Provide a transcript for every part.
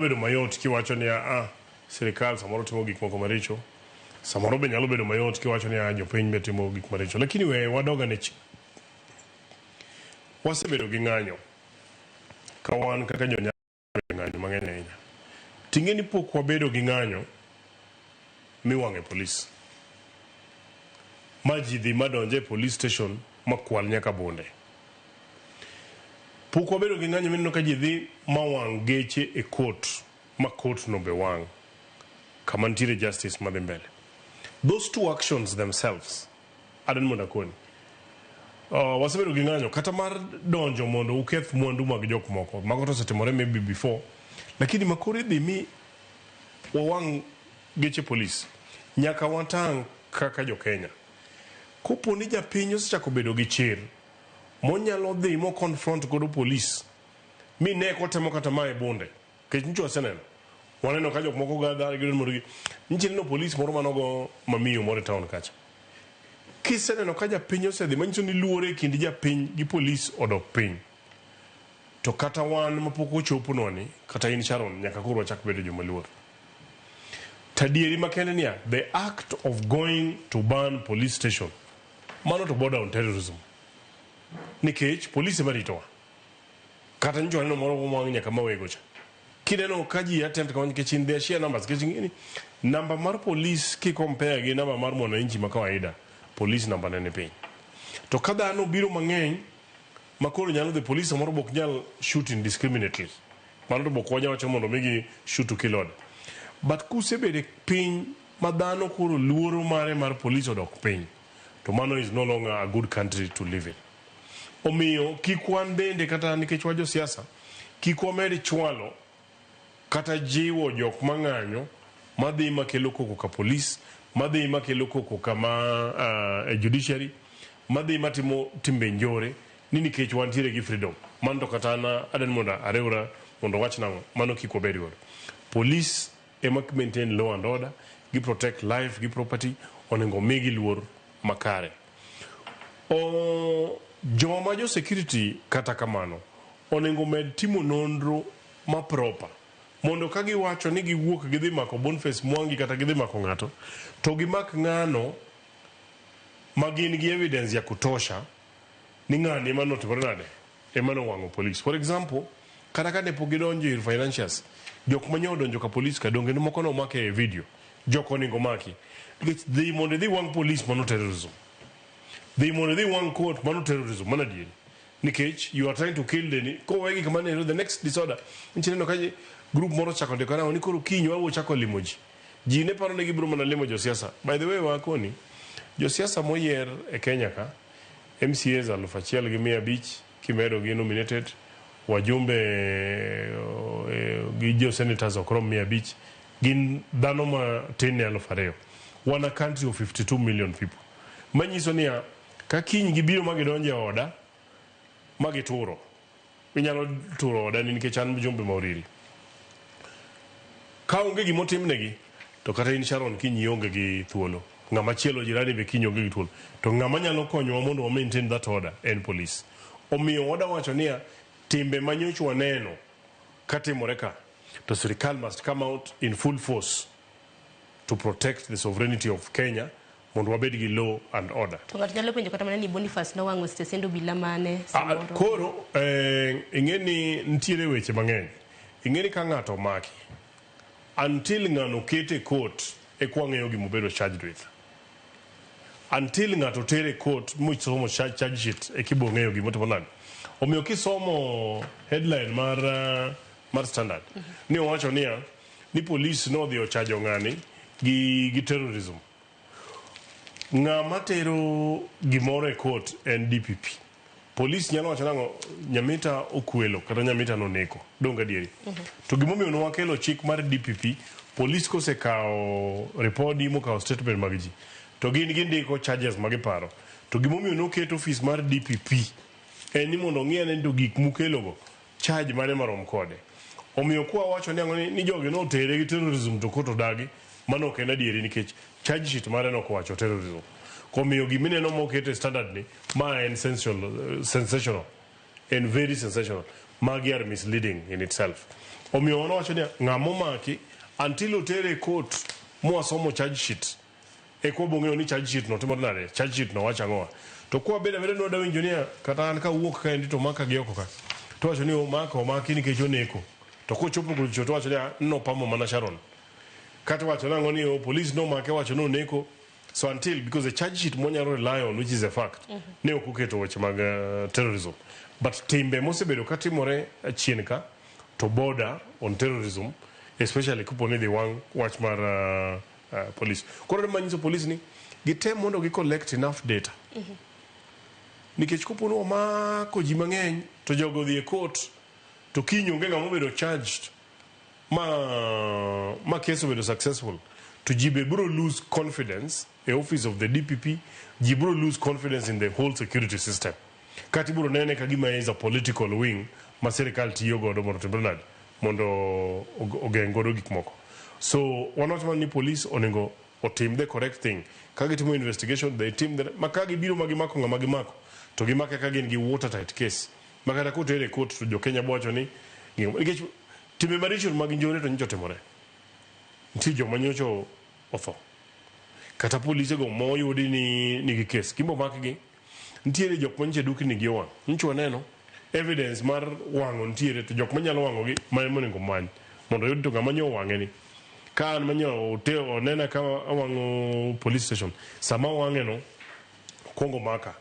Bedo mayot kiwacho ni a sirikal samoro timo gik moko maricho, samoro be nyalo bedo mayot kiwacho ni a jopiny be timo gik maricho, lakini we wadog ane chien. Wasebedo gi ng'anyo ka wan kaka jo ng'anyo mang'eny ahinya. Ting'e ni pok wabedo gi ng'anyo miwang'e polis. Ma ji dhi madonje e police station ma kwal nyaka bunde. Pok wabedo gi ng'anyo mineno ka ji dhi ma wang' geche e court ma court no be wang' kama nitiere justice madhi mbele. Those two actions themselves adwa ni mondo akoni. Wasebedo gi ng'anyo kata mar donjo mondo uketh mwandu mag jok moko. Mago to osetimore maybe before. Lakini makoro idhi mi wawang' geche polis. Nyaka watang' kaka jo Kenya. Kopo ni japiny osechako bedo gi chir monyalo dhi mo confront godo polis mi ne kotemo kata maye bunde. Nikech nyocha waseneno. Waneno ka jok moko gather gi mondo gi nyiche neno polis moro manogo mamiyo moro e town kacha. Kiseneno ka japiny osedhi manyiso ni luoro e kind japiny gi polis odok piny. To kata wan mapok ochoponwa ni, kata in Sharon, nyaka koro wachak bedo joma luor. Tadieri makende niya, the act of going to burn police station, mano to border on terrorism. Nikech polis ema ritowa. Kata nyocha waneno moro mowang' nyaka mawego cha. Kineno ka ji attempt kama nikech in their sheer numbers, nikech ing'e ni namba mar polis ki compare gi namba mar mwananchi ma kawaida, polis namba ne ni piny. To ka dhano biro mang'eny ma koro nyalo dhi polis samoro bok nyal shoot indiscriminately. Mano to bok wanya wacho mondo migi shoot to kill order. But kusebedo e piny ma dhano koro luoro mare mar polis odok piny, to mano is no longer a good country to live in. Omiyo kik wan bende kata nikech wa josiasa, kik wamed chwalo kata jiwo jok mang'anyo madhi makelo koko ka polis, madhi makelo koko kama e judiciary, madhi matimo timbe njore ni nikech wantiere gi freedom. Mano to kata an adwa ni mondo ariwra mondo wach nang'o, mano kik wabed godo. Polis ema maintain law and order, gi protect life gi property, onego migi luor makare. O, joma jo security kata kamano onego med timo nonro ma proper mondo ka giwacho ni giwuok gidhi mako Boniface Mwangi kata gidhi mako ng'ato to gimak ng'ano ma gin gi evidence ya kutosha ni ng'ani ema notimore nade ema nowang'o polis. For example, kata ka ne pok gidonjo ir financiers, jok manye odonjo ka polis ka donge moko nomak e video, jok onego maki. Nikech dhi mondo idhi wang' polis mano terrorism. Dhi mondo idhi wang' court mano terrorism, mano adieri. Nikech you are trying to kill the kowegi kamano ero the next disorder. Nitie neno ka group moro ochako ndiko nang'o ni koro kiny wabiro chako limo ji. Ji ne paro ni gibiro mana limo josiasa. By the way wakoni, josiasa moyier e Kenya ka, MCAs 1500 kimedo gi nominated, wajumbe gi jo senators ok rom 500, gin dhano matin ne 2000. Wan a country of 52 million people. Manyiso niya, ka kiny gibiro ma gidonjo e oda, ma gituro, inyalo turo oda ni nikech an mjumbe ma Uriri. Ka onge gima otimnegi, to kata in Sharon kiny ionge gi thuolo. Ng'ama chielo jirani be kiny onge gi thuolo. To ng'ama nyalo konyowa mondo wa maintain that order en police. Omiyo wada wacho niya, timbe ma nyocha waneno katimore ka, to sirikal must come out in full force to protect the sovereignty of Kenya mondo wabed gi law and order. To ng'ato nyalo penjo kata mana ni Boniface nowang'o stesend obila mane Ah, samoro. koro ing'e ni nitiere weche mang'eny. Ing'e ni ka ng'ato omaki, until ng'ano ket e court eka wang'eyo gima obedo charged with. Until ng'ato ter e court mosomo charge sheet eka ibiro ng'eyo gima otimo nade. Omiyo kisomo headline mar Standard, ni owacho niya, ni police nodhi ochajo ng'ani gi terrorism. Ng'ama tero gimoro e court en DPP. Police nyalo wacho nang'o Nyamita okwelo kata Nyamita noneko. Donge adieri? To gimomiyo ne wakelo chik mar DPP, police kosekawo ripodi mokawo statement mag ji, to gin gindiko charges ma giparo. To gimomiyo noket ofis mar DPP en ni mondo ong'i ane ni to gik mukelogo charge mane marom kode. Omiyo kwa wacho ni ang'o ni jogi notere gi terrorism to court odagi, mano ok en adieri nikech charge sheet mare nok owacho terrorism. Omiyo gimineno moket e standard ni, ma en sensational, sensational. En very sensational. Magi are misleading in itself. Omiyo wan wacho ni ng'ama omaki until otere e court mwasomo charge sheet eka wabo ng'eyo ni charge sheet no timore nade, charge sheet no wacho ang'owa. To kwabedo abeda ni wadwa winjo niya kata an kawuok kaendi to omaka gi oko ka to wacho ni omaka omaki nikech oneko. To kochopo kucho to wacho ni nopamo mana Sharon. Kata wacho nang'o ni police nomake wacho ni oneko. So until, because the charge sheet mwanyalo rely on, which is a fact, ne ok oketo weche mag terrorism. But timbe mosebedo katimore chien ka to border on terrorism, especially kapo ni dhi wang' wach mar police. Koro manyiso police ni gitem mondo gi collect enough data. Nikech kopo ni omako ji mang'eny to jogo odhi e court to kiny onge ng'ama obedo charged ma case obedo successful to ji be biro lose confidence e office of the DPP, ji biro lose confidence in the whole security system. Kata ibiro nene ka gima is a political wing ma sirikal tiyo godo mondo otimre nade mondo ogeng' godo gik moko. So wan wacho mana ni police onego otim the correct thing. Ka gitimo investigation, they tim the, ma ka gibiro ma gimako ng'ama gimako to gimake ka gin gi watertight case. Ma kata kotere e court to jo Kenya bo wacho ni nikech timbe maricho mag njore to nyocha otimore. Nitie joma nyocha otho. Kata polise go moyudi ni nigi case kimbo makgi nitiere jok manyiche dukni gi owang'. Nyocha waneno evidence mar wang'o nitiere to jok manyalo wang'o gi ma ema onego many mondo oyud to ng'ama nyo owang'e ni. Ka an manyo onena ka awang'o police station sama owang'e no kuongo maka.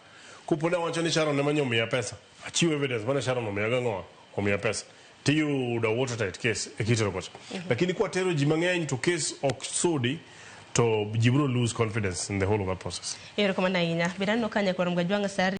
Kopo ni awacho ni Sharon ema nyo omiya pesa, achiwo evidence mane Sharon omiya gang'o omiya pesa. Tiyudo watertight case e kitero kocha. Lakini kwatero ji mang'eny to case ok sudi to ji biro lose confidence in the whole of that process. Erokamano ahinya. Bende aneno ka nyakwar Mgajwang' Sari